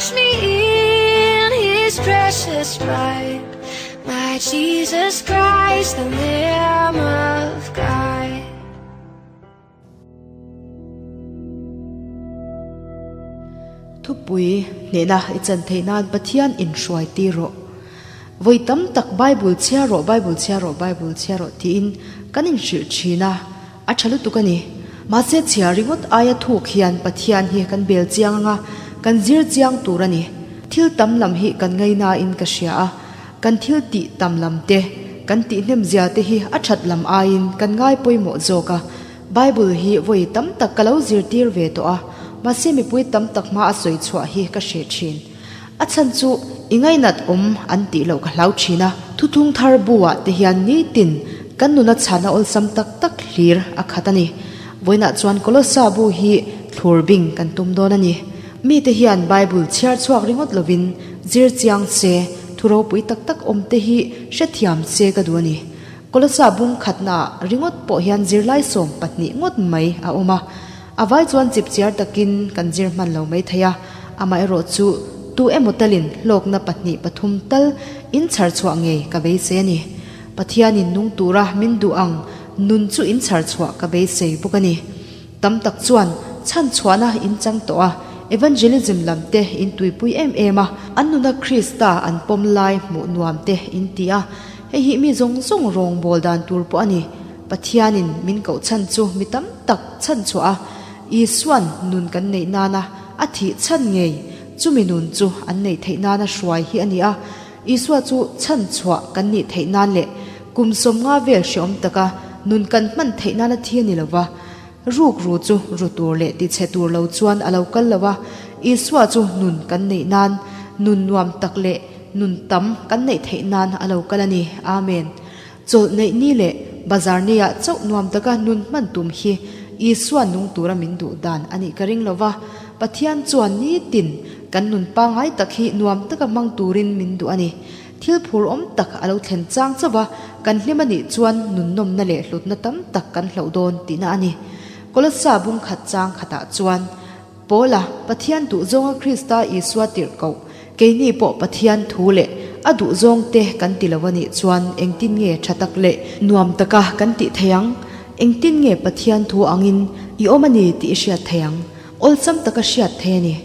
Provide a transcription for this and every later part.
Wash me in his precious blood. My Jesus Christ, the Lamb of God. Thupui hnehna i chan theih nan Pathian in hruai tir rawh. Vawi tam tak Bible chhiar rawh, Bible chhiar rawh, Bible chhiar rawh tiin kan inhrilh thin a, a tha lutuk a ni. Mahse chhiar ringawt aia thuk hian Pathian hi kan bel chiang anga kan zir chiang tur a ni. Thil tam lam hi kan ngainain ka hria a, kan thil tih tam lam te, kan tihnem zia te hi a that lam aiin kan ngai pawimawh zawk a. Bible hi vawi tam tak ka lo zirtir ve tawh a, mahse mipui tam tak hma a sawi chhuah hi ka hreh thin. A chhan chu i ngainat awm an tih loh ka hlau thin a. Thuthung thar buah te hian nitin kan nuna chhana awlsam tak tak hlir a khat a ni. Vawiinah chuan Kolossa bu hi thlur bing kan tum dawn a ni. Mite hian Bible chhiar chhuak ringawt lovin zir chiang se, thu ropui tak tak awm te hi hrethiam se ka duh a ni. Kolossa bung khatnaah ringawt pawh hian zirlai 12 ngawt mai a awm a. A vai chuan chipchiar takin kan zir hman lo mai thei a, amaherawh chu tu emaw talin hlawkna pahnih pathum tal in chhar chhuah ngei ka beisei a ni. Pathianin nung tura min duh ang nun chu in chhar chhuah ka beisei bawk a ni. Tam tak chuan chhan chhuahna in chang tawh a, evangelism lam te in tuipui em em a, an nuna Krista an pawm lai hmuh nuam te in ti a, hei hi mi zawng zawng rawngbawl dan tur pawh a ni. Pathianin min koh chhan chu mi tam tak chhan chhuah a, Isua'n nun kan neih nana a thih chhan ngei, chumi nun chu an neih theih nana hruai hi a ni a. Isua chu chhan chhuah kan nih theih nan leh kum 50 vel hreawm taka nun kan hman theih nana thi a ni lo va. Ruk ru chu ru tur leh tichhe tur lo chuan a lo kal lo a, Isua chu nun kan neih nan, nun nuam tak leh nun tam kan neih theih nan a lo kal a ni. Amen. Chawlh neih ni leh bazar neiah chauh nuam taka nun hman tum hi Isua nung tura min duh dan a nih ka ring lo va, Pathian chuan nitin kan nun pangngai tak hi nuam taka hmang turin min duh a ni. Thil phur awm tak a lo thlen chang chauh va, kan hlim a nih chuan nun nawmna leh hlutna tam tak kan hloh dawn tihna a ni. Kolossa bung khat chang khatah chuan. Paula, Pathian duhzawnga Krista Isua tirh koh, keini pawh Pathian thu leh a duhzawng te kan ti lo a nih chuan engtin nge tha tak leh nuam taka kan tih thei ang? Engtin nge Pathian thu angin i awm a ni tih i hriat thei ang? Awlsam taka hriat thei a ni.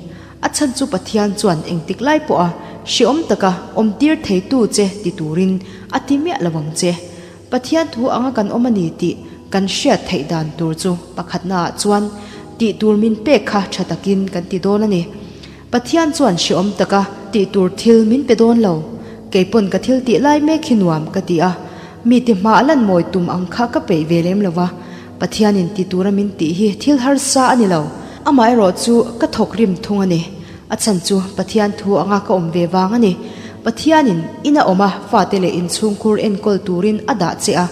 A chhan chu Pathian chuan engtik lai pawha hreawm taka awmtir theitu che ti turin a ti miah lo ang che. Pathian thu anga kan awm a ni tih kan hriat theih dan tur chu pakhatnaah chuan tih tur min pek kha tha takin kan ti dawn a ni. Pathian chuan hreawm taka tih tur thil min pe dawn lo. Keipawn ka thil tih lai mek hi nuam ka ti a, mite hma a lan mawi tum ang kha ka peih ve lem lo va. Pathianin ti tura min tih hi thil harsa a ni lo. Amaherawh chu ka thawk rim thung a ni. A chhan chu Pathian thu anga ka awm ve vang a ni. Pathianin in a awm a, fate leh inchhungkhur enkawl turin a dah che a.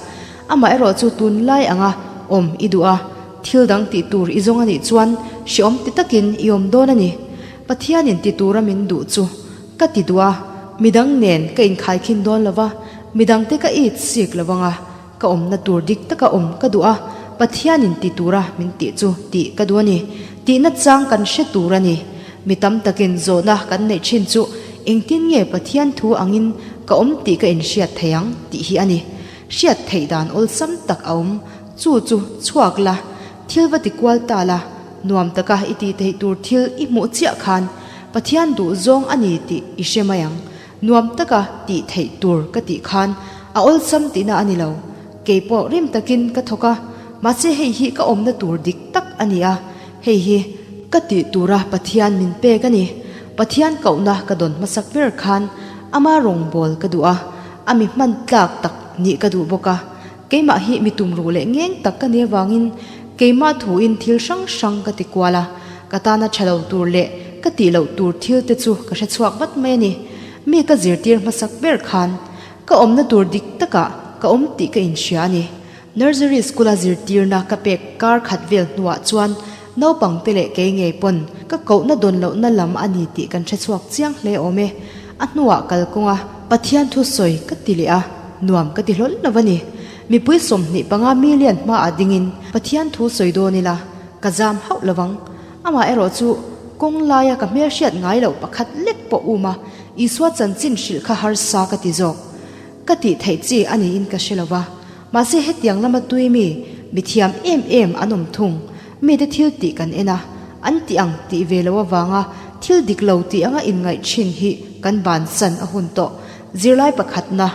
Amaherawh chu tunlai anga awm i duh a, thil dang tih tur i zawng a nih chuan hreawm ti takin i awm dawn a ni. Pathianin ti tura min duh chu ka ti duh a, midang nen ka inkhaikhin dawn lo va, midangte ka it sik lo vang a, Ka awmna tur dik taka awm ka duh a, Pathianin ti tura min tih chu tih ka duh a ni. Tihna chang kan hre tur a ni. Mi tam takin zawhna kan neih thin chu engtin nge Pathian thu angin ka awm tih ka inhriat thei ang tih hi a ni. Hriat theih dan awlsam tak a awm, chu chu chhuak la, thil va ti kual ta la, nuam taka i tih theih tur thil i hmuh chiah khan Pathian duh zawng a ni tih i hre mai ang. Nuam taka tih theih tur ka tih khan a awlsam tihna a ni lo. Kei pawh rim takin ka thawk a, mahse hei hi ka awmna tur dik tak a ni a, hei hi ka tih tura Pathian min pek a ni. Pathian kohna ka dawn hmasak ber khan ama rawngbawl ka duh a, a mi hman tlak tak nih ka duh bawk a. Keimah hi mi tumruh leh ngeng tak ka nih avangin keimah thuin thil hrang hrang ka ti kual a, ka tana tha lo tur leh ka tih loh tur thil te chu ka hre chhuak vat mai a ni. Mi ka zirtir hmasak ber khan ka awmna tur dik takah ka awm tih ka inhria a ni. Nursery school-a zirtirna ka pek kar khat vel hnuah chuan naupang te leh kei ngei pawn ka kohna dawn lohna lam a ni tih kan hre chhuak chiang hle awm e. A hnuah kalkawnga Pathian thu sawi ka ti leh a, nuam ka ti hlawl lo a ni. Mipui 25 million hmaah dingin Pathian thu sawi dawn ila ka zam hauh lo vang. Amah erawh chu Kawng laia ka hmelhriat ngai loh pakhat lek pawh um a, Isua chanchin hrilh kha harsa ka ti zawk. Ka tih theih chi a niin ka hre lo va. Mahse hetiang lama tui mi, mi thiam em em an awm thung. Mite thil tih kan en a, an tih ang tih ve lo avanga thil dik lo tih anga inngaih thin hi kan bansan a hun tawh. Zirlai pakhatna.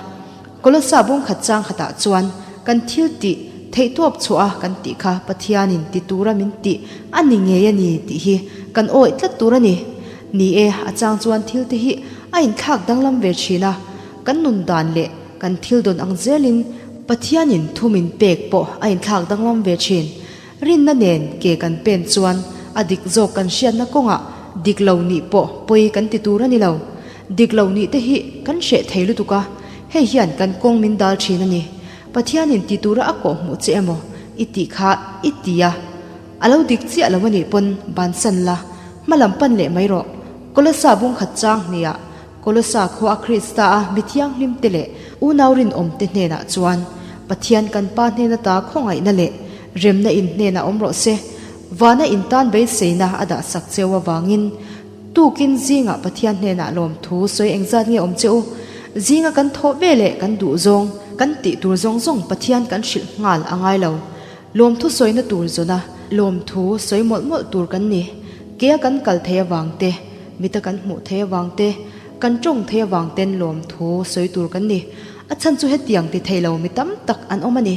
Kolossa bungkhat chang khatah chuan kan thil tih theihtawp chhuah a kan tih kha Pathianin ti tura min tih a ni ngei a ni tih hi kan awih tlat tur a ni. Ni e, a chang chuan thil te hi a inthlak danglam ve thin a, kan nun dan leh kan thil dawn ang zelin Pathianin thu min pek pawh a inthlak danglam ve thin. Rinna nen ke kan pen chuan a dik zawk kan hriatna kawngah dik lo nih pawh pawi kan ti tur a ni lo. Dik lo nih te hi kan hreh thei lutuk a, hei hian kan kawng min dal thin a ni. Pathianin ti tura a kawh hmuh che emaw i tih kha i ti a, a lo dik chiah lo a nih pawn bansan la, hma lam pan leh mai rawh. Kolossa bungkhat chang hniah Kolossa khua a Krista a mi thianghlim te leh unau rinawm te hnenah chuan Pathian kan Pa hnen ata khawngaihna leh remna in hnenah awm rawh se. Vana in tan beiseina a dah sak cheu avangin tukin zingah Pathian hnenah lawmthu sawi engzat nge awm che u? Zinga kan thawh ve leh kan duh zawng, kan tih tur zawng zawng Pathian kan hrilh nghal a ngai lo. Lawmthu sawina tur zawna lawmthu sawi mawlh mawlh tur kan ni. Kea kan kal thei avang te, mita kan hmuh thei avang te, kan tawng thei avang ten lawmthu sawi tur kan ni. A chhan chu hetiang ti thei lo mi tam tak an awm a ni.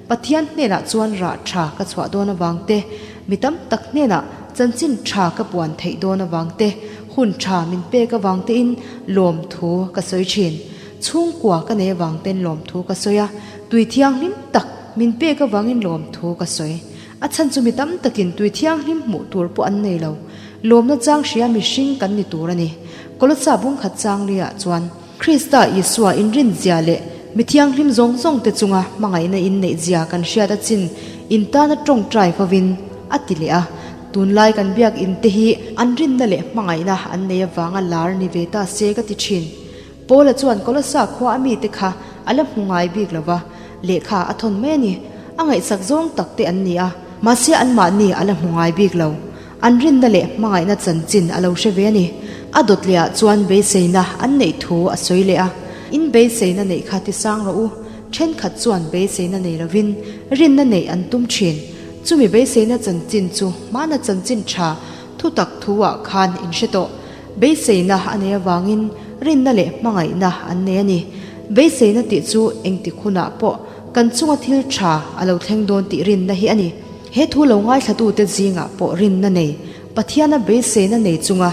Pathian hnenah chuan rah tha ka chhuah dawn avang te, mi tam tak hnenah chanchin tha ka puan theih dawn avang te, hun tha min pek avang tein lawmthu ka sawi thin. Chhungkua ka nei avang ten lawmthu ka sawi a, tui thianghlim tak min pek avangin lawmthu ka sawi. A chhan chu mi tam takin tui thianghlim hmuh tur pawh an nei lo. Lawmna chang hria mihring kan ni tur a ni. Kolossa bungkhat changli ah chuan Krista Isua inrinzia leh mi thianghlim zawng zawng te chunga hmangaihna inneihzia kan hriat a chin in tana tawngtai fovin a ti leh a. Tunlai kan biak in te hi an rinna leh hmangaihna an nei avanga lar ni ve ta se ka ti thin. Paula chuan Kolossa khua a mite kha a la hmu ngai bik lo va, lehkha a thawn mai a ni. A ngaihsak zawng tak te an ni a, mahse anmahni a la hmu ngai bik lo. An rinna leh hmangaihna chanchin a lo hre ve a ni. A dawt lehah chuan beiseina an neih thu a sawi leh a, In beiseina neih kha ti sang rawh u. Thenkhat chuan beiseina nei lovin rinna neih an tum thin. Chumi beiseina chanchin chu hmana chanchin tha thutak thu-ah khan in hre tawh. Beiseina a nei avangin rinna leh hmangaihna an nei a ni. Beiseina tih chu engtik hunah pawh kan chunga thil tha a lo thleng dawn tih rinna hi a ni. He thu lo ngaithlatute zingah pawh rinna nei, Pathiana beiseina nei chunga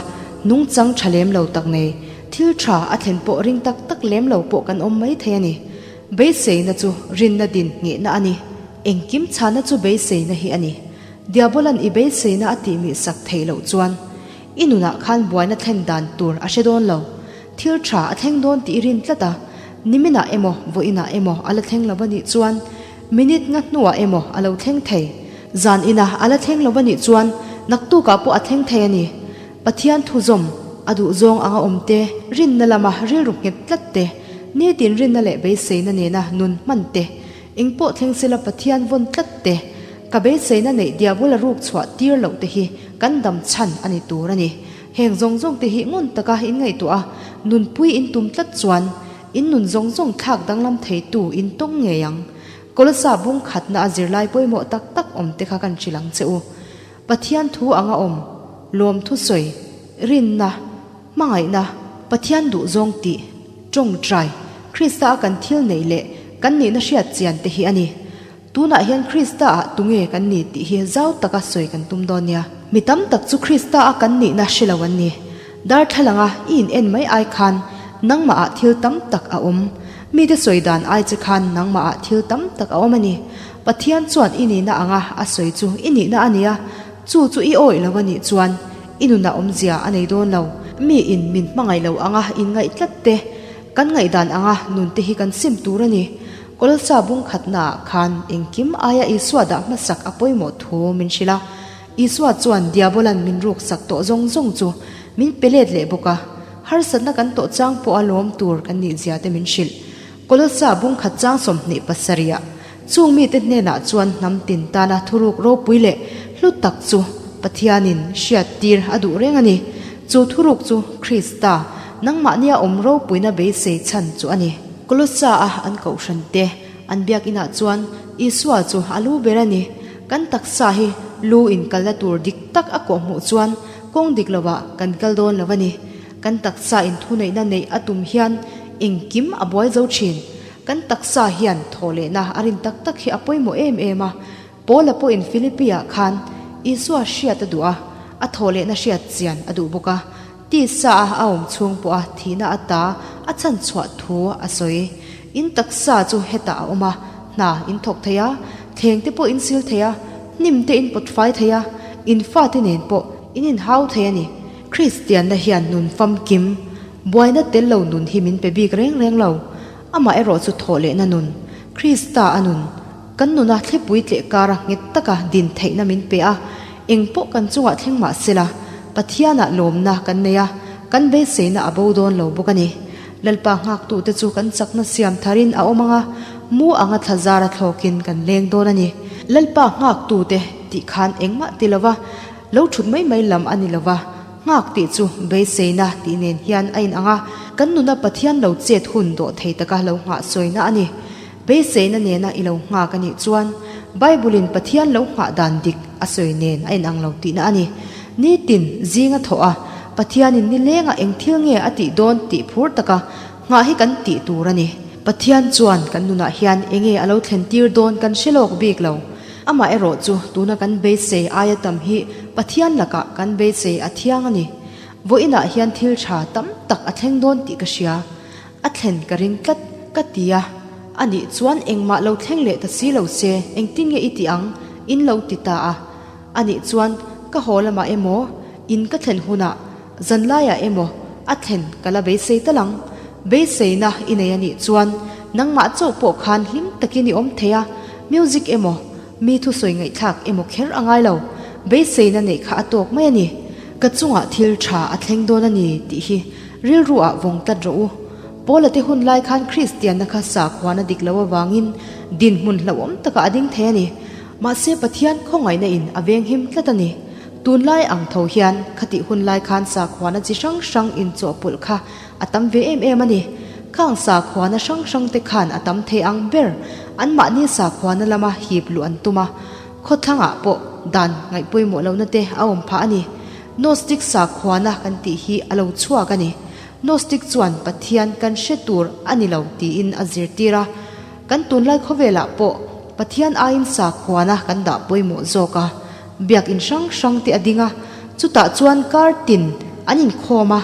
nungchang tha lem lo tak nei, thil tha a thlen pawh ring tak tak lem lo pawh kan awm mai thei a ni. Beiseina chu rinna din nghehna a ni. Engkim chhana chu beiseina hi a ni. Diabolan i beiseina a tihmihsak theih loh chuan I nunah khan buaina thlen dan tur a hre dawn lo. Thil tha a thleng dawn tih i rin tlat a, niminah emaw vawiinah emaw a la thleng lo a nih chuan minute nga hnuah emaw a lo thleng thei. Zan inah a la thleng lo a nih chuan naktukah pawh a thleng thei a ni. Pathian thuzawm a duhzawng anga awm te, rinna lama rilru nghet tlat te, nitin rinna leh beiseina nena nun hman te, Engpawh thleng sela Pathian vawn tlat te, ka beiseina neih diabol a ruk chhuah tir loh te hi kan dam chhan a ni tur a ni. Heng zawng zawng te hi ngun taka in ngaihtuah a, nunpui in tum tlat chuan in nun zawng zawng thlak danglam theitu in tawng ngei ang. Kolossa bung khatna a zirlai pawimawh tak tak awm te kha kan hrilh ang che u. Pathian thu anga awm, lawmthu sawi, rinna, Hmangaihna, Pathian duhzawng tih, tawngtai, Krista a kan thil neih leh kan nihna hriat chian te hi a ni. Tunah hian Krista ah tunge kan ni tih hi zau taka sawi kan tum dawn nia. Mi tam tak chu Krista a kan nihna hre lo an ni. Darthlalanga i in en mai ai khan nangmah ah thil tam tak a awm. Mite sawi dan ai che khan nangmah ah thil tam tak a awm a ni. Pathian chuan i nihna anga a sawi chu i nihna a nia. Chu chu i awih lo a nih chuan I nunah awmzia a nei dawn lo. Mi in min hmangaih lo anga in ngaih tlat te, kan ngaihdan anga nun te hi kan sim tur a ni. Kawlsa bung khatnaah khan engkim aia Isua dah hmasak a pawimawh thu min hrilh a. Isua chuan Diabolan min ruksak tawh zawng zawng chu min pe let leh bawk a. Harsatna kan tawh chang pawha lawm tur kan nihzia te min hrilh. Kawlsa bung khat chang 27 ah chung mite hnenah chuan hnam tin tana thuruk ropui leh hlu tak chu. Pathianin hriattir a duh reng a ni. Chu thuruk chu Krista, nangmahnia awm ropuina beisei chhan chu a ni. Kolossa-a an kohhran te an biakinah chuan Isua chu a lu ber a ni. Kan taksa hi lu in kalna tur dik tak a kawhhmuh chuan kawng dik lovah kan kal dawn lo a ni. Kan taksa in thuneihna neih a tum hian engkim a buai zo thin. Kan taksa hian thawhlehna a rin tak tak hi a pawimawh em em a. Paula pawhin Philippi-ah khan Isua hriat a duh a, a thawhlehna hriat chian a duh bawk a. Tisa a a awm chhung pawha thihna ata a chhan chhuah thu a sawi. In taksa chu hetah a awm a, hna in thawk thei a, thleng te pawh in sil thei a, hnim te in pawt fai thei a, in fate nen pawh in inhau thei a ni. Kristianna hian nun famkim, buaina tel lo nun hi min pe bik reng reng lo. Amah erawh chu thawh lehna nun, Krista a nun, kan nuna thlipui tleh kara nghet taka din theihna min pe a, eng pawh kan chungah thleng mah sela, Pathianah lawmna kan nei a, kan beiseina a bo dawn lo bawk a ni. Lalpa nghaktute chu kan chakna siam tharin a awm ang a, mu anga thla zara thlawkin kan leng dawn a ni. Lalpa nghaktute tih khan engmah ti lova, lo thut mai mai lam a ni lova, Nghak tih chu beiseina tih nen hian a inang a, kan nuna Pathian lo chet hun dawh thei taka lo nghah sawina a ni. Beiseina nena i lo nghak a nih chuan Bible-in Pathian lo nghah dan dik a sawi nen a inang lo tihna a ni. Nitin zinga thawh a, Pathianin nilenga eng thil nge a tih dawn tih phur taka nghah hi kan tih tur a ni. Pathian chuan kan nunah hian enge a lo thlen tir dawn kan hre lawk bik lo. Amah erawh chu tuna kan beisei aia tam hi Pathian lakah kan beisei a thiang a ni. Vawiinah hian thil tha tam tak a thleng dawn tih ka hria. A thlen ka ring tlat ka ti a. A nih chuan engmah lo thleng leh ta si lo se engtin nge i tih ang? In lo ti ta a. A nih chuan ka haw lamah emaw, in ka thlen hunah, zanlaiah emaw a thlen ka la beisei tal ang. Beiseina i nei a nih chuan nangmah chauh pawh khan hlim takin i awm thei a, music emaw, mi thusawi ngaihthlak emaw kher a ngai lo. Beiseina neih kha a tawk mai a ni. Ka chungah thil tha a thleng dawn a ni tih hi rilru ah vawng tlat rawh u. Paula te hun lai khan Kristianna kha sakhuana dik lo avangin dinhmun hlauhawm takah a ding thei a ni. Mahse Pathian khawngaihna in a venghim tlat a ni. Tunlai ang tho hian khatih hun lai khan sakhuana chi hrang hrang inchawhpawlh kha a tam ve em em a ni. Khang sakhuana hrang hrang te khan a tam thei ang ber anmahni sakhuana lama hip luh an tum a, khawthlangah pawh dan ngaihpawimawh lohna te a awm phah a ni. Gnostic sakhuana kan tih hi a lo chhuak a ni. Gnostic chuan Pathian kan hre tur a ni lo tiin a zirtir a. Kan tunlai khawvelah pawh Pathian aiin sakhuana kan dah pawimawh zawk a, biakin hrang hrang te a ding a, chutah chuan kar tin an inkhawm a,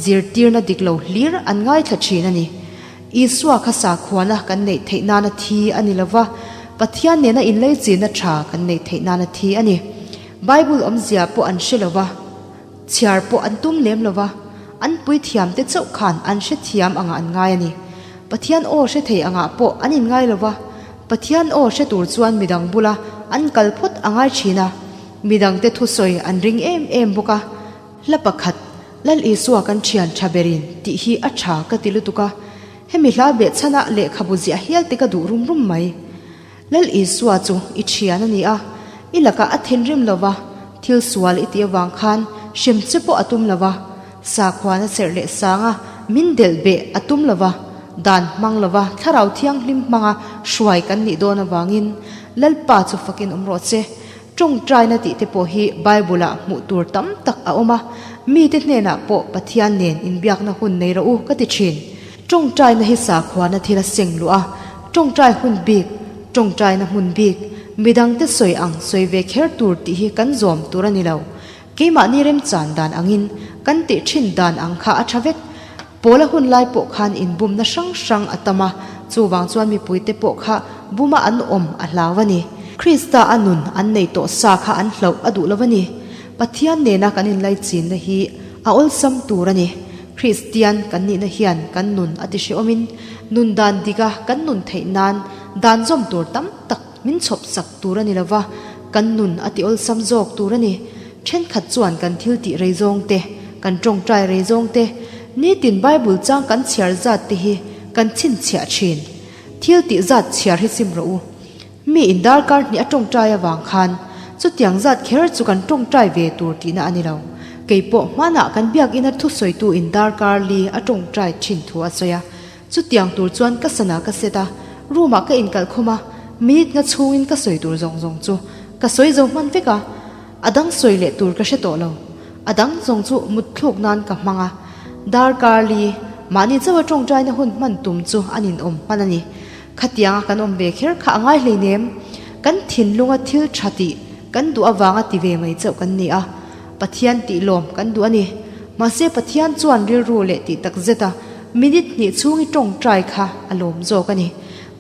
zirtirna dik lo hlir an ngaithla thin a ni. Isua kha sakhuana kan neih theih nana thi a ni lova, Pathian nena inleichina tha kan neih theih nana thi a ni. Bible awmzia pawh an hre lova. Chhiar pawh an tum lem lo va, an puithiamte chauh khan an hrethiam angah an ngai a ni. Pathian aw hre thei angah pawh an inngai lo va, Pathian aw hre tur chuan midang bula an kal phawt a ngai thin a, midangte thusawi an ring em em bawk a. Hla pakhat, Lal Isua kan thian tha berin tih hi a tha ka ti lutuk a, hemi hla behchhana lehkhabu ziah hial te ka duh rum rum mai. Lal Isua chu i thian a ni a, i lakah a thinrim lo va, thil sual i tih avang khan hrem che pawh a tum lo va, sakhuana serh leh sanga min delh beh a tum lo va, dan hmang lo va Thlarau Thianghlim hmanga hruai kan nih dawn avangin Lalpa chu fakin awm rawh che. Tawngtaina tih te pawh hi Bible-ah hmuh tur tam tak a awm a, mite hnenah pawh Pathian nen inbiakna hun nei rawh u ka ti thin. Tawngtaina hi sakhuana thil a seng luh a, tawngtai hun bik, tawngtaina hmun bik, midangte sawi ang sawi ve kher tur tih hi kan zawm tur a ni lo. Keimahni remchan dan angin kan tih thin dan ang kha a tha vek. Pawla hun lai pawh khan inbumna hrang hrang a tam a, chuvang chuan mipuite pawh kha buma an awm a hlau a ni. Krista a nun an nei tawh sa kha an hlauh a duh lo a ni. Pathian nena kan inlaichinna hi a awlsam tur a ni. Kristian kan nihna hian kan nun a ti hrehawmin nun dan dika kan nun theih nan dan zawm tur tam tak min chhawp sak tur a ni lo va, kan nun a ti awlsam zawk tur a ni. Thenkhat chuan kan thil tih rei zawng te, kan tawngtai rei zawng te, nitin Bible chang kan chhiar zat te hi kan chhinchhiah thin. Thil tih zat chhiar hi sim rawh u. Mi in darkar hnih a tawngtai avang khan. Chutiang zat kher chu kan tawngtai ve tur tihna a ni lo. Kei pawh hmanah kan biakina thusawitu in darkar li a tawngtai thin thu a sawi a. Chutiang tur chuan ka sana ka set a, room ah ka inkalh khum a, minute nga chhungin ka sawi tur zawng zawng chu ka sawi zo hman vek a, a dang sawi leh tur ka hre tawh lo. A dang zawng chu mut thluk nan ka hmang a, darkar li mahni chauha tawngtaina hun hman tum chu a ninawm hman a ni. Khatianga kan awm ve kher kha a ngai hleinem, kan thinlunga thil tha tih kan duh avanga ti ve mai chauh kan ni a, Pathian tih lawm kan duh a ni. Mahse Pathian chuan rilru leh tih tak zeta minute hnih chhungi tawngtai kha a lawm zawk a ni.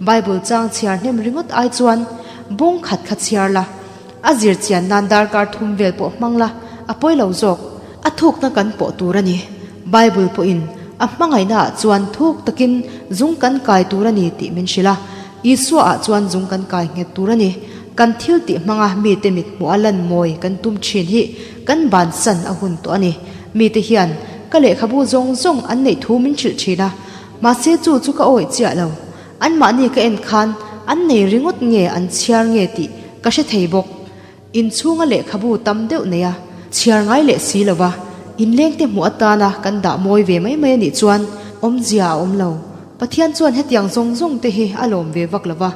Bible chang chhiar hnem ringawt ai chuan bung khat kha chhiar la, a zir chian nan darkar thum vel pawh hmang la, a pawi lo zawk. A thukna kan pawh tur a ni. Bible pawhin a hmangaihna ah chuan thuk takin zung kan kai tur a ni tih min hrilh a. Isua ah chuan zung kan kai nghet tur a ni. Kan thil tih hmanga mite mit hmuh a lan mawi kan tum thin hi kan bansan a hun tawh a ni. Mite hian ka lehkhabu zawng zawng an neih thu min hrilh thin a, mahse chu chu ka awih chiah lo. Anmahni ka en khan an nei ringawt nge an chhiar nge tih ka hre thei bawk. Inchhunga lehkhabu tam deuh nei a, chhiar ngai leh si lova, inlengte hmuh atana kan dah mawi ve mai mai a nih chuan awmzia a awm lo. Pathian chuan hetiang zawng zawng te hi a lawm ve vak lova,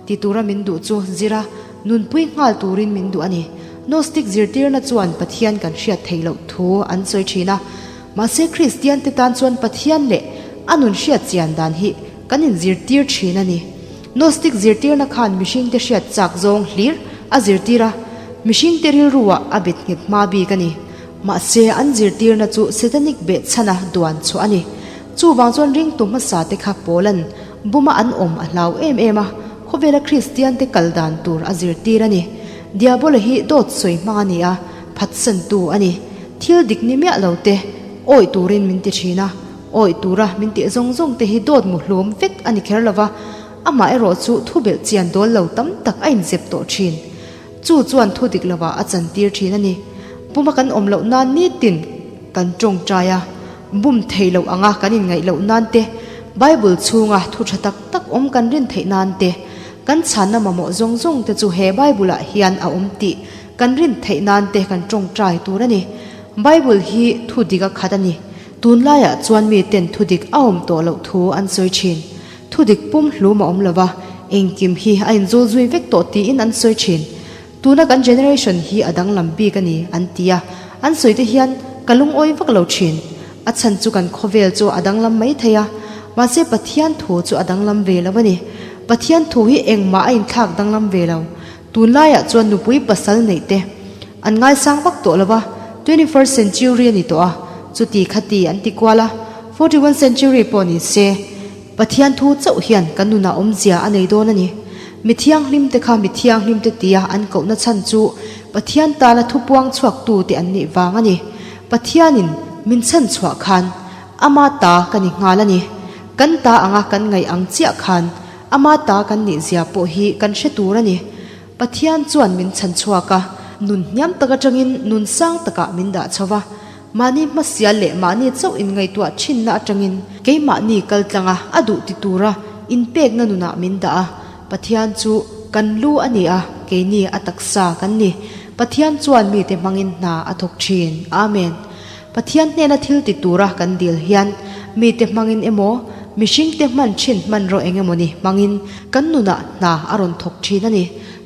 ti tura min duh chu zira nunpui nghal turin min duh a ni. Gnostic zirtirna chuan Pathian kan hriat theih loh thu an sawi thin a, mahse Kristian te tan chuan Pathian leh a nun hriat chian dan hi kan inzirtir thin a ni. Gnostic zirtirna khan mihringte hriat chak zawng hlir a zirtir a, mihringte rilruah a bet nghet hma bik a ni. Mahse, an zirtirna chu Satanic behchhana duan chhuah a ni. Chuvang chuan ringtu hmasa te kha Paulan buma an awm a hlau em em a, khawvela Kristiante kal dan tur a zirtir a ni. Diabola hi dawt sawi hmang a ni a, phatsantu a ni. Thil dik ni miah lo te awih turin min ti thin a. Awih tura min tih zawng zawng te hi dawt muhlum vek a ni kher lova, amah erawh chu thu belh chian dawl lo tam tak a inzep tawh thin. Chu chuan thu dik lovah a chantir thin a ni. Puma kan awm loh nan nitin kan tawngtai a, bum theih loh anga kan inngaih loh nan te, Bible chhunga thu tha tak tak awm kan rin theih nan te, kan chhanna mamawh zawng zawng te chu he Bible ah hian a awm tih kan rin theih nan te kan tawngtai tur a ni. Bible hi thu dik a khat a ni. Tunlaiah chuan miten thudik a awm tawh loh thu an sawi thin. Thudik pum hlum a awm lova, engkim hi a inzul zui vek tawh tiin an sawi thin. Tuna kan generation hi a danglam bik a ni an ti a, an sawi te hian ka lungawi vak lo thin. A chhan chu kan khawvel chu a danglam mai thei a, mahse Pathian thu chu a danglam ve lo a ni. Pathian thu hi engmah a inthlak danglam ve lo. Tunlaiah chuan nupui pasal neih te an ngaisang vak tawh lo va, 21st century a ni tawh a, chuti khati an ti kual a, 41 century pawh ni se, Pathian thu chauh hian kan nunah awmzia a nei dawn a ni. Mi thianghlim te kha mi thianghlim te tia an kohna chhan chu Pathian tana thupuang chhuaktu te an nih vang a ni. Pathianin min chhan chhuah khan ama ta ka ni nghal a ni. Kan ta anga kan ngaih ang chiah khan Ama ta kan nih zia pawh hi kan hre tur a ni. Pathian chuan min chhan chhuak a, nun hniam tak atangin nun sang takah min dah chho va. Mahni hmasial leh mahni chauh inngaihtuah thinna atangin keimahni kal tlanga a duh ti tura inpekna nunah min dah a. Pathian chu kan lu a ni a, keini a taksa kan ni. Pathian chuan mite hmangin hna a thawk thin. Amen. Pathian hnena thil ti tura kan dil hian mite hmangin emaw, mihringte hman thin hmanraw eng emaw ni hmangin kan nunah hna a rawn thawk thin a ni.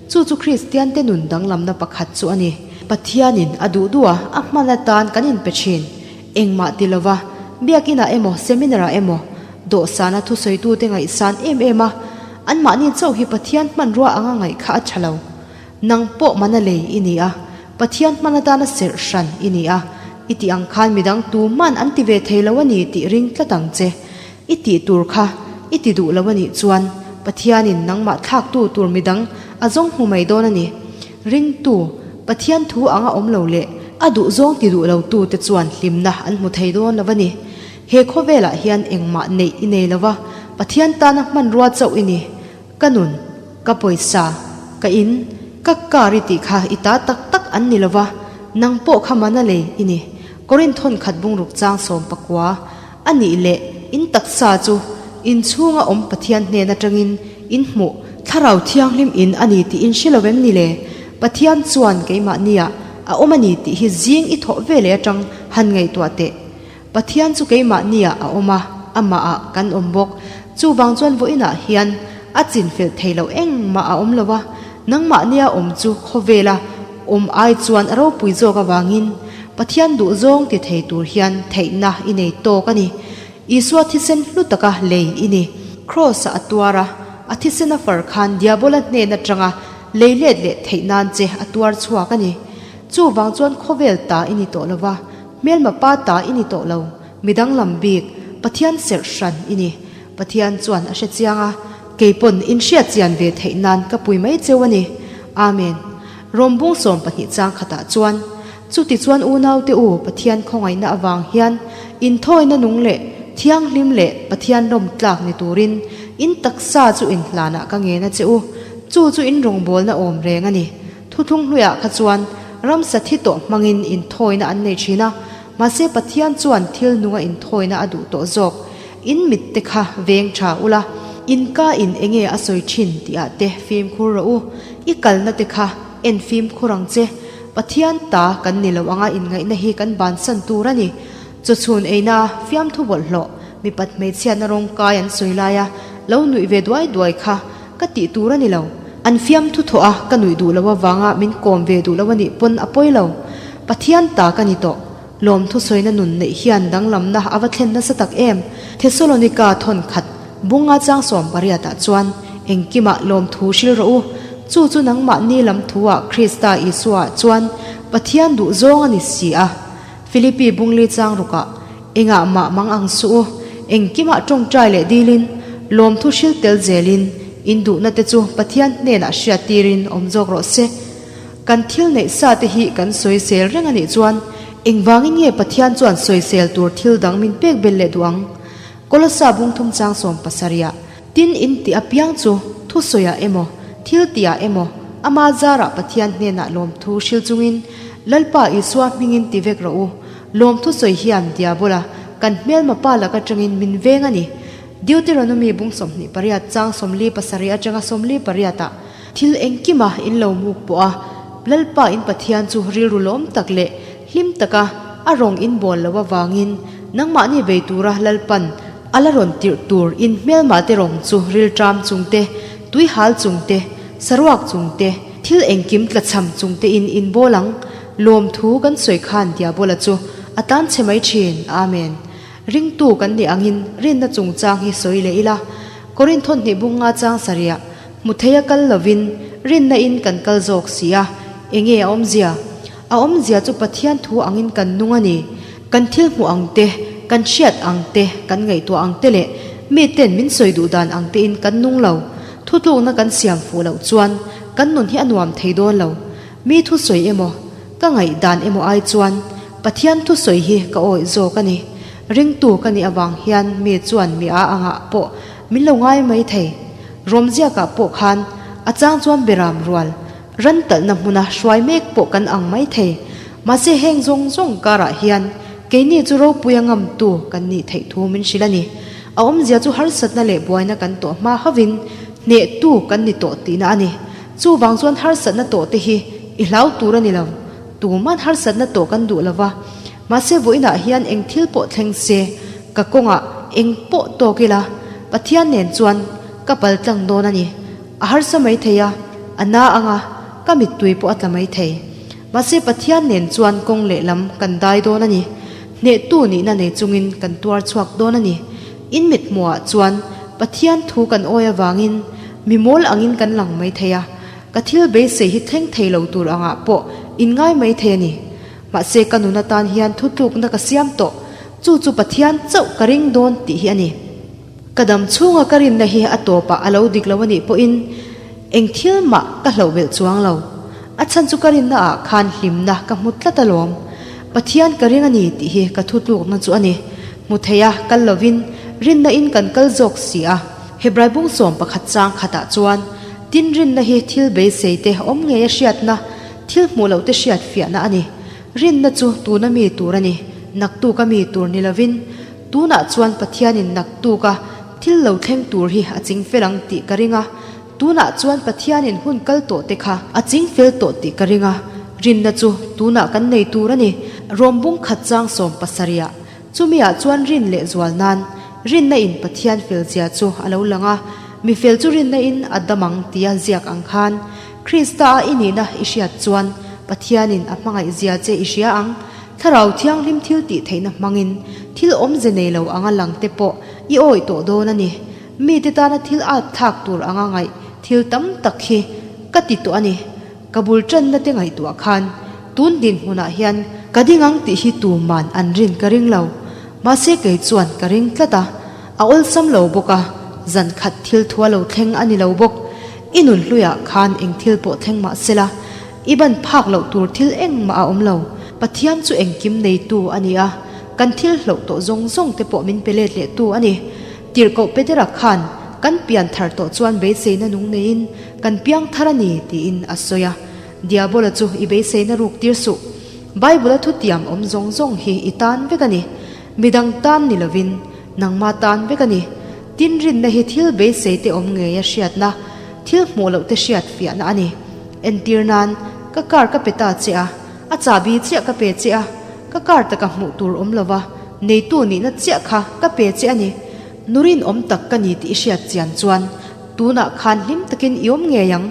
Chu chu Kristiante nun danglamna pakhat chu a ni. Pathianin a duh duh a, a hman atan kan inpe thin. Engmah ti lova, biakinah emaw seminar-ah emaw dawhsana thusawitute ngaihsan em em a, anmahni chauh hi Pathian hmanrua anga ngaih kha a tha lo. Nang pawh mana lei i ni a, Pathian hman atana serh hran i ni a, i tih ang khan midang tuman an ti ve thei lo a ni tih ring tlat ang che. I tih tur kha i ti duh lo a nih chuan Pathianin nangmah thlaktu tur midang a zawng hmu mai dawn a ni. Ringtu, Pathian thu anga awm lo leh a duhzawng ti duh lo tute chuan hlimna an hmu thei dawn lo a ni. He khawvelah hian engmah neih i nei lo va, Pathian tana hmanrua chauh i ni. Ka nun, ka pawisa, ka in, ka car i tih kha i ta tak tak an ni lova, nang pawh kha mana lei i ni. Korinth hawn khat bungruk chang 19 a nih leh in taksa chu in chhunga awm Pathian hnen atangin in hmuh Thlarau Thianghlim in a ni tih in hre lo em ni le? Pathian chuan keimahnia a awm a ni tih hi zing i thawh ve leh atang han ngaihtuah teh. Pathian chu keimahnia a awm a, amahah kan awm bawk. Chuvang chuan vawiinah hian a chinfel thei loh engmah a awm lo a, nangmahnia awm chu khawvela awm ai chuan a ropui zawk avangin Pathian duhzawng ti thei tur hian theihna i nei tawk a ni. Isua thisen hlu taka lei i ni. Kraws-a a tuar a, a thisen a far khan Diabola hnen atanga lei let leh theih nan che a tuar chhuak a ni. Chuvang chuan khawvel ta i ni tawh lo va, hmelma pa ta i ni tawh lo, midang lam bik, Pathian serh hran i ni. Pathian chuan a hre chiang a, kei pawn inhriat chian ve theih nan ka pui mai cheu a ni. Amen. Rawmbung 12 chang khatah chuan, Chutichuan unaute u, Pathian khawngaihna avang hian inthawina nung leh thianghlim leh Pathian lawm tlak ni turin in taksa chu inhlanah ka ngen a che u. Chu chu in rawngbawlna awm reng a ni. Thuthlung hluiah kha chuan ramsa thi tawh hmangin inthawina an nei thin a, mahse Pathian chuan thil nunga inthawina a duh tawh zawk. In mitte kha veng tha ula, in ka in enge a sawi thin tihah te fimkhur rawh u. I kalna te kha en fimkhur ang che. Pathian ta kan ni lo anga inngaihna hi kan bansan tur a ni. Chawchhun eina fiamthu bawlhhlawh, mipat hmeichhiatna rawng kai an sawi laia lo nuih ve duai duai kha ka tih tur a ni lo. An fiamthu thawh a ka nuih duh lo avanga min kawm ve duh lo a nih pawn a pawi lo. Pathian ta ka ni tawh. Lawmthu sawina nun neih hian danglamna a va thlen nasa tak em? Thesalonika thawn khat bunga chang 18 ah chuan engkimah lawmthu hril rawh u. Chu chu nangmahni lam thuah Krista Isua ah chuan Pathian duh zawng a ni si a. Philippi bungli chang rukah engah mah mang ang suh u. Engkimah tawngtai leh dilin lawmthu hril tel zelin in duhna te chu Pathian hnenah hriat tirin awm zawk rawh se. Kan thil neih sa te hi kan sawisel reng a nih chuan engvangin nge Pathian chuan sawisel tur thil dang min pek bel leh duh ang? Kolosa bungthum chang 70 ah tin in tih apiang chu thusawiah emaw, thil tihah emaw ama zarah Pathian hnenah lawmthu hril chungin Lalpa Isua hmingin ti vek rawh u. Lawmthu sawi hian Diabola kan hmelma pa lak atangin min veng a ni. Deuteronomy bung 28 chang 47 atanga 48 ah Thil engkima in lo muk pawh a, Lalpa in Pathian chu rilru lawm tak leh hlim taka a rawng in bawl lo avangin nangmahni bei tura Lalpan a la rawn tirh tur in hmelmah te rawng chu rilṭam chung te, tuihal chung te, saruak chung te, thil engkim tlachham chung te in in bawl ang. Lawmthu kan sawi khan Diabola chu a tan chhe mai thin. Amen. Ringtu kan nih angin rinna chungchang hi sawi leh ila, Korinth hnih bunga chang sarih Hmu thei a kal lovin rinna in kan kal zawk si a, enge a awmzia? A awmzia chu Pathian thu angin kan nung a ni. Kan thil hmuh ang te, kan hriat ang te, kan ngaihtuah ang te leh miten min sawi duh dan ang tein kan nung lo. Thutlukna kan siam fuh loh chuan kan nun hi a nuam thei dawn lo. Mi thusawi emaw, ka ngaihdan emaw ai chuan Pathian thusawi hi ka awih zawk a ni. Ringtu ka nih avang hian mi chuan mi a angah pawh min lo ngai mai thei. Rawmziakah pawh khan a chang chuan beram rual, ran talhna hmuna hruai mek pawh kan ang mai thei. Mahse heng zawng zawng karah hian keini chu ropui a ngamtu kan nih theih thu min hrilh a ni. A awmzia chu harsatna leh buaina kan tawh hma hovin hnehtu kan ni tawh tihna a ni. Chuvang chuan harsatna tawh te hi i hlau tur a ni lo. Tuman harsatna tawh kan duh lo va. Mahse vawiinah hian eng thil pawh thleng se, ka kawngah eng pawh tawk ila, Pathian nen chuan ka pal tlang dawn a ni. A harsa mai thei a, a na ang a, ka mittui pawh a tla mai thei. Mahse Pathian nen chuan kawng lehlam kan dai dawn a ni. Hnehtu nihna nei chungin kan tuar chhuak dawn a ni. In mithmuhah chuan Pathian thu kan awi avangin mi mawl angin kan lang mai thei a, ka thil beisei hi thleng thei lo tur angah pawh in ngai mai thei a ni. Mahse ka nun atan hian thutlukna ka siam tawh, chu chu Pathian chauh ka ring dawn tih hi a ni. Ka dam chhunga ka rinna hi a tawpah a lo dik lo a nih pawhin eng thil mah ka hlauh belh chuang lo. A chhan chu ka rinna ah khan hlimna ka hmu tlat alawm. Pathian ka ring a ni tih hi ka thutlukna chu a ni. Hmu thei a, kal lovin rinna in kan kal zawk si a. Hebrai bung 11 chang khatah chuan tin rinna hi thil beisei te awm ngei a hriatna, Thil hmuh loh te hriat fiahna a ni. Rinna chu tuna mi tur a ni. Naktuk a mi tur ni lovin, tunah chuan Pathianin naktuk a thil lo thleng tur hi a ching fel ang tih ka ring a. Tunah chuan Pathianin hun kal tawh te kha a ching fel tawh tih ka ring a, rinna chu tunah kan nei tur a ni. Rawm bung khat chang 70 ah chumi ah chuan rin leh zual nan rinna in Pathian fel zia chu a lo lang a, mi fel chu rinna in a dam ang tia ziak ang khan Krista a i nihna i hriat chuan Pathianin a hmangaih zia che i hria ang. Thlarau Thianghlim thil tih theihna hmangin thil awmze nei lo anga lang te pawh i awih tawh dawn a ni. Mite tana thil at thlak tur anga ngaih thil tam tak hi ka ti tawh a ni. Ka bul tanna te ngaihtuah khan tun dinhmunah hian ka ding ang tih hi tuman an rin ka ring lo. Mahse kei chuan ka ring tlat a, a awlsam lo bawk a, zan khat thil thua lo thleng a ni lo bawk. I nun hluiah khan eng thil pawh thleng mah sela, i ban phak loh tur thil engmah a awm lo. Pathian chu engkim neitu a ni a, kan thil hloh tawh zawng zawng te pawh min pe let leh tu a ni. Tirhkoh Petera khan kan pian thar tawh chuan beiseina nung neiin kan piang thar a ni tiin a sawi a. Diabola chu i beiseina ruk tir suh. Bible-a thutiam awm zawng zawng hi i tan vek a ni. Midang tan ni lovin nangma tan vek a ni. Tin rinna hi thil beisei te awm ngei a hriatna, thil hmuh loh te hriat fiahna a ni. Entir nan, ka car ka pe ta che a, a chahbi chiah ka pe che a, ka car taka hmuh tur awm lova, neitu nihna chiah kha ka pe che a ni. Nurin awm tak ka ni tih i hriat chian chuan tunah khan hlim takin i awm ngei ang.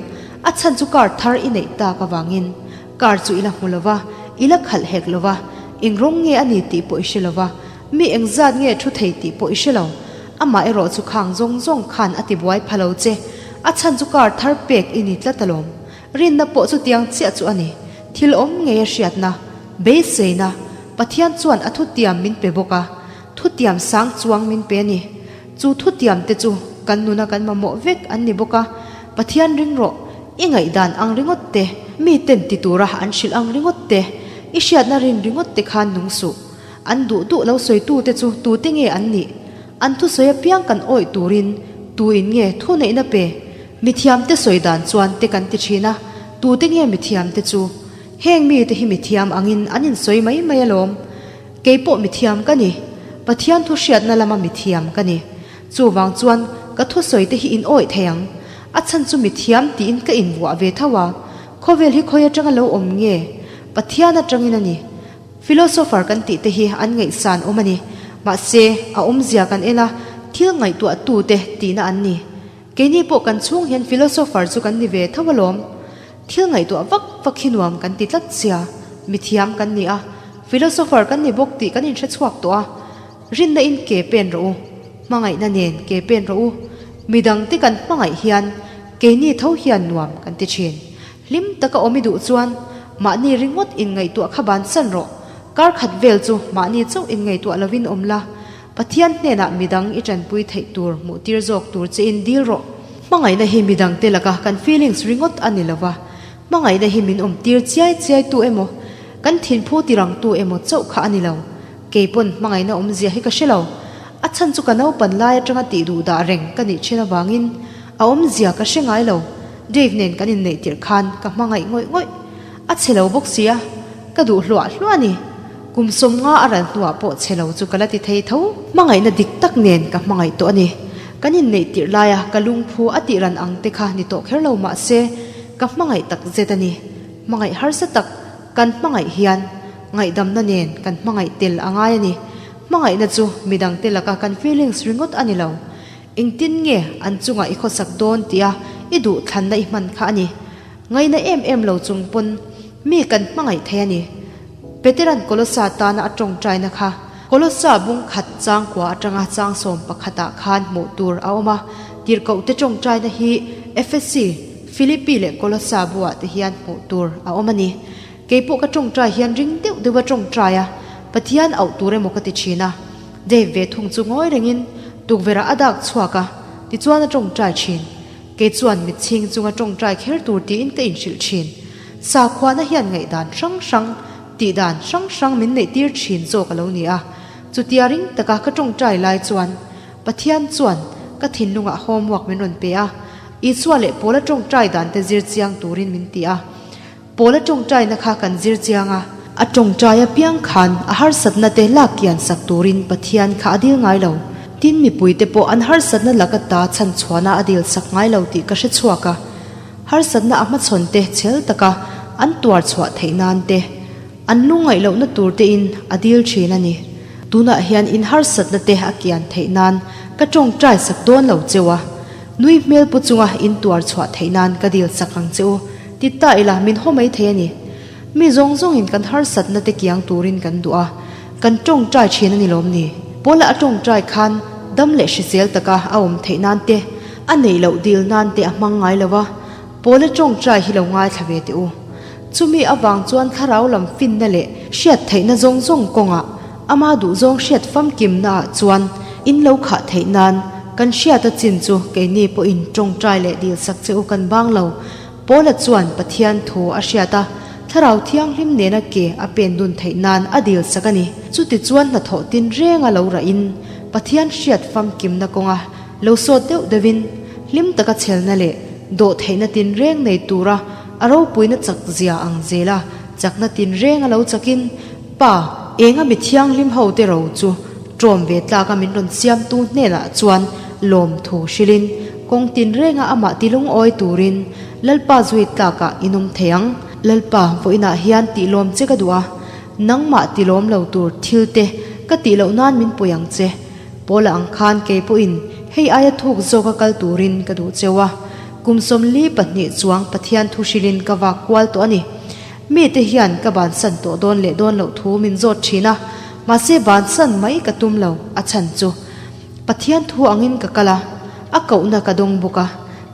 A chhan chu car thar i neih tak avangin car chu i la hmu lova, i la khalh hek lova, eng rawng nge a ni tih pawh i hre lova, mi engzat nge thu thei tih pawh i hre lo. Amah erawh chu khang zawng zawng khan a ti buai pha lo che. A chhan chu car thar pek i ni tlat alawm. Rinna pawh chutiang chiah chu a ni. Thil awm ngei a hriatna, beiseina, Pathian chuan a thutiam min pe bawk a, thutiam sang chuang min pe a ni. Chu thutiam te chu kan nuna kan mamawh vek an ni bawk a, Pathian ring rawh, i ngaihdan ang ringawt te, mi ten ti tura an hrilh ang ringawt te, i hriatna rin ringawt te khan nung suh. An duh duh lo sawitu te chu tute nge an nih? An thusawi apiang kan awih turin tuin nge thuneihna pe? Mithiamte sawi dan chuan te kan ti thin a, tute nge mithiamte chu? Heng mite hi mithiam angin an insawi mai mai alawm. Kei pawh mithiam ka ni. Pathian thu hriatna lama mithiam ka ni. Chuvang chuan ka thusawi te hi in awih thei ang. A chhan chu mithiam tiin ka invuah ve tho a. Khawvel hi khawi atanga lo awm nge? Pathian atangin a ni. Philosopher kan tih te hi an ngaihsan awm a ni. Mahse, a awmzia kan en a, thil ngaihtuahtute tihna an ni. Keini pawh kan chhung hian philosopher chu kan ni ve tho alawm. Thil ngaihtuah vak vak hi nuam kan ti tlat sia, mithiam kan ni a, philosopher kan ni bawk tih kan inhre chhuak tawh a. Rinna in ke pen rawh u, hmangaihna nen ke pen rawh u. Midangte kan hmangaih hian keini tho hian nuam kan ti thin. Hlim taka awm i duh chuan mahni ringawt inngaihtuah kha bansan rawh. Kar khat vel chu mahni chauh inngaihtuah lovin awm la. Pathian hnenah midang i tanpui theih tur hmuh tir zawk tur che in dil rawh. Hmangaihna hi midang te laka kan feelings ringawt a ni lova, hmangaihna hi min awm tir chiai chiai tu emaw, kan thinphu tirang tu emaw chauh kha a ni lo. Kei pawn hmangaihna awmzia hi ka hre lo. A chhan chu ka naupan lai atanga tih duh dah reng ka nih thin avangin a awmzia ka hre ngai lo. Dave nen kan inneih tirh khan ka hmangaih ngawih ngawih. A chhe lo bawk sia, ka duh hluah hluah a ni. Kum 50 a ral hnuah pawh chhe lo chu ka la ti thei tho. Hmangaihna dik tak nen ka hmangaih tawh a ni. Kan inneih tirh laia ka lungphu a tih ran ang te kha ni tawh kher lo mah se, ka hmangaih tak zet a ni. Hmangaih harsa tak kan hmangaih hian ngaihdamna nen kan hmangaih tel a ngai a ni. Hmangaihna chu midangte laka kan feelings ringawt a ni lo. Engtin nge an chungah i khawsak dawn tia i duhthlanna i hman kha a ni. Ngaina em em lo chung pawn mi kan hmangaih thei a ni. Peteran Kolossa tana a tawngtaina kha Kolossa bung khat changkua atanga chang 11 ah khan hmuh tur a awm a, tirhkohte tawngtaina hi Efesi, Philippi leh Kolossa buah te hian hmuh tur a awm a ni. Keipawh ka tawngtai hian ring deuh deuh a tawngtai a, Pathian auh tur emaw ka ti thin a. Dave ve thung chu ngawi rengin tukverh ah a dak chhuak a, tichuan a tawngtai thin. Kei chuan mitchhing chunga tawngtai kher tur tiin ka inhrilh thin. Sakhuana hian ngaihdan hrang hrang, tihdan hrang hrang min neihtir thin zawk a lo ni a. Chutia ring taka ka tawngtai lai chuan Pathian chuan ka thinlungah homework min rawn pe a, Isua leh Paula tawngtai dan te zir chiang turin min ti a. Paula tawngtaina kha kan zir chiang a. A tawngtai apiang khan a harsatna te lak kian sak turin Pathian kha a dil ngai lo. Tin, mipuite pawh an harsatna laka ta chhanchhuahna a dil sak ngai lo tih ka hre chhuak a. Harsatna a hmachhawn te chhel taka an tuar chhuah theih nan te, an lungngaih lohna tur tein a dil thin a ni. Tunah hian in harsatna te a kian theih nan ka tawngtai sak dawn lo cheu a, nui hmel pu chunga in tuar chhuah theih nan ka dil sak ang che u, ti ta ila min haw mai thei a ni. Mi zawng zawngin kan harsatna te kiang turin kan duh a, kan tawngtai thin a ni lawm ni? Paula a tawngtai khan dam leh hrisel taka a awm theih nan te, a neih loh dil nan te a hmang ngai lo a, Paula tawngtai hi lo ngaithla ve teh u. Chumi avang chuan thlarau lam finna leh hriat theihna zawng zawng kawngah ama duhzawng hriat famkimna ah chuan in lo khah theih nan kan hriat a chin chu keini pawhin tawngtai leh dil sak che u kan bang lo. Paula chuan Pathian thu a hriat a, Thlarau Thianghlim nena ke a pen dun theih nan a dil sak a ni. Chutichuan hnathawh tin renga lo rahin Pathian hriat famkimna kawnga lo sawt deuh deuhin hlim taka chhelna leh dawh theihna tinreng nei tura a ropuina chak zia ang zela chakna tinreng a lo chakin Pa enga mi thianghlim ho te ro chu ṭawm ve tlaka min rawn siamtu hnenah chuan lawmthu hrilhin kawng tinrenga amah tilungawi turin Lalpa zui tlakah in awm thei ang. Lalpa vawiinah hian tihlawm che ka duh a, nangmah tilawm lo tur thil te ka tih loh nan min pui ang che. Paula ang khan kei pawhin hei aia thuk zawka kal turin ka duh cheu a, kum 42 chuang Pathian thu hrilhin ka vak kual tawh a ni. Mite hian ka bansan tawh dawn leh dawn loh thu min zawt thin a, mahse bansan mai ka tum lo a chhan chu Pathian thu angin ka kal a, a kohna ka dawng bawk a,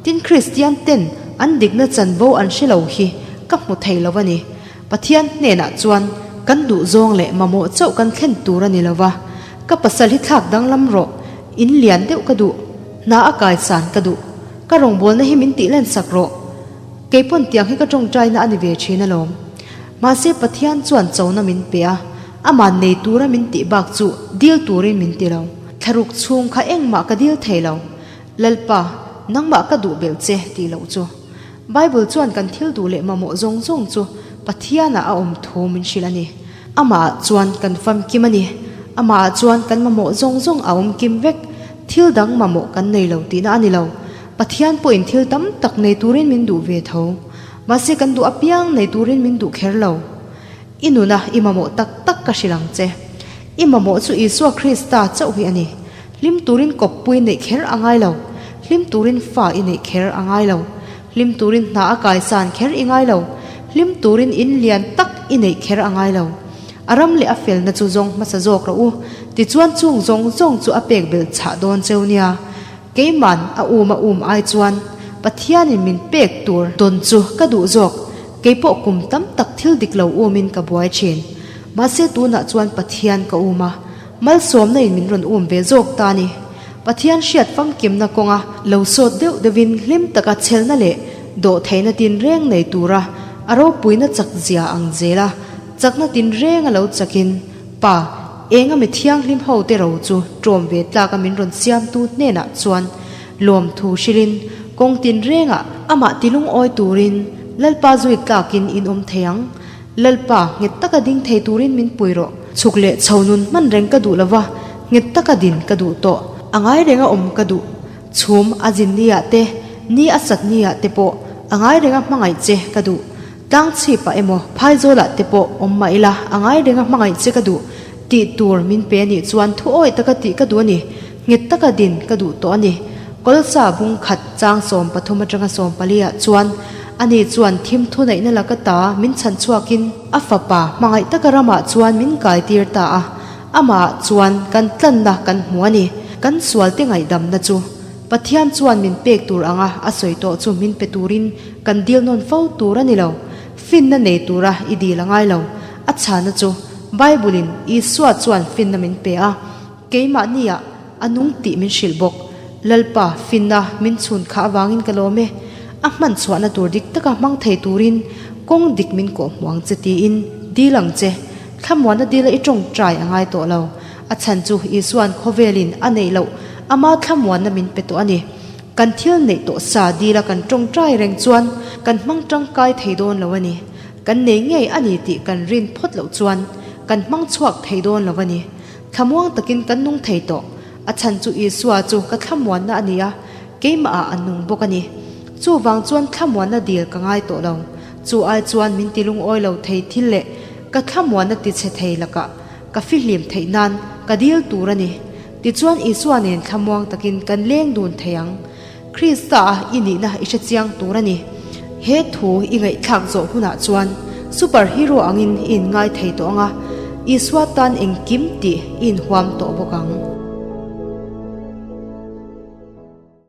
tin Kristian ten an dikna chanvo an hre lo hi ka hmu thei lo a ni. Pathian hnenah chuan kan duhzawng leh mamawh chauh kan thlen tur a ni lo va, ka pasal hi thlak danglam rawh, in lian deuh ka duh, hna a kaisan ka duh, ka rawngbawlna hi min tih len sak rawh, kei pawn tiang hi ka tawngtaina a ni ve thin alawm. Mahse Pathian chuan chona min pe a, amah nei tura min tih bak chu dil turin min ti lo. Thlaruk chhung kha engmah ka dil thei lo, Lalpa, nangmah ka duh belh che tih loh chu. Bible chuan kan thil duh leh mamawh zawng zawng chu Pathianah a awm thu min hrilh a ni. Amahah chuan kan famkim a ni. Amahah chuan kan mamawh zawng zawng a awm kim vek. Thil dang mamawh kan nei lo tihna a ni lo. Pathian pawhin thil tam tak nei turin min duh ve tho. Mahse kan duh apiang nei turin min duh kher lo. I nuna i mamawh tak tak ka hrilh ang che. I mamawh chu Isua Krista chauh hi a ni. Hlim turin kawppui neih kher a ngai lo. Hlim turin fa i neih kher a ngai lo. Hlim turin hna a kaisan kher i ngai lo. Hlim turin in lian tak i neih kher a ngai lo. A ram leh a felna chu zawng hmasa zawk rawh u. Tichuan chung zawng zawng chu a pek belh chhah dawn cheu nia. Keiman a um a um ai chuan Pathianin min pek tur dawn chu ka duh zawk. Keipawh kum tam tak thil dik lo umin ka buai thin. Mahse tunah chuan Pathian ka um a. Malsawmna in min rawn um ve zawk ta ni. Pathian hriat famkimna kawnga lo sawt deuh deuhin hlim taka chhelna leh dawhtheihna tinreng nei tura a ropuina chak zia ang zela chakna tinreng a lo chakin Pa enga mi thianghlim ho te ro chu ṭawm ve tlaka min rawn siamtu hnenah chuan lawmthu hrilhin kawng tinrengah amah tilungawi turin Lalpa zui tlakin in awm thei ang. Lalpa, nghet taka ding thei turin min pui rawh. Chhuk leh chho nun hman reng ka duh lova, nghet taka din ka duh tawh. A ngai renga awm ka duh. Chhum a zin ni ah te, ni a sat ni ah te pawh a ngai renga hmangaih che ka duh. Tlang chhip ah emaw, phaizawl ah te pawh awm mah ila a ngai renga hmangaih che ka duh. Tih tur min pe anih chuan thu awi taka tih ka duh a ni. Nghet taka din ka duh tawh a ni. Kawlsa bung khat chang 13 atanga 14 ah chuan ani chuan thim thuneihna laka ta min chhan chhuakin a fapa hmangaih taka ramah chuan min kai tir ta a, amah ah chuan kan tlanna kan hmu a ni. Kan sualte ngaihdamna chu Pathian chuan min pek tur anga a sawi tawh chu min pe turin kan dil nawn fo tur a ni lo. Finna nei tura i dil a ngai lo. A chhana chu Bible-in Isua chuan finna min pe a. Keimahnia a nung tih min hrilh bawk. Lalpa, finna min chhun kha avangin ka lawm e. A hman chhuahna tur dik taka hmang thei turin kawng dik min kawh hmu ang che tiin dil ang che. Thlamuanna dila i tawngtai a ngai tawh lo. A chhan chu Isua'n khawvelin a neih loh ama thlamuanna min pe tawh a ni. Kan thil neih tawh sa dila kan tawngtai reng chuan kan hmang tangkai thei dawn lo a ni. Kan nei ngei a ni tih kan rin phawt loh chuan kan hmang chhuak thei dawn lo a ni. Thlamuang takin kan nung thei tawh. A chhan chu Isua chu ka thlamuanna a ni a, keimahah a nung bawk a ni. Chuvang chuan thlamuanna dil ka ngai tawh lo. Chu ai chuan min ti lungawi lo thei thil leh ka thlamuanna ti chhe thei lakah ka fihlim theih nan ka dil tur a ni. Tichuan Isua nen thlamuang takin kan leng dun thei ang. Krista a i nihna i hre chiang tur a ni. He thu i ngaihthlak zawh hunah chuan super hero angin i inngai thei tawh ang a, Isua tan engkim tih i inhuam tawh bawk ang.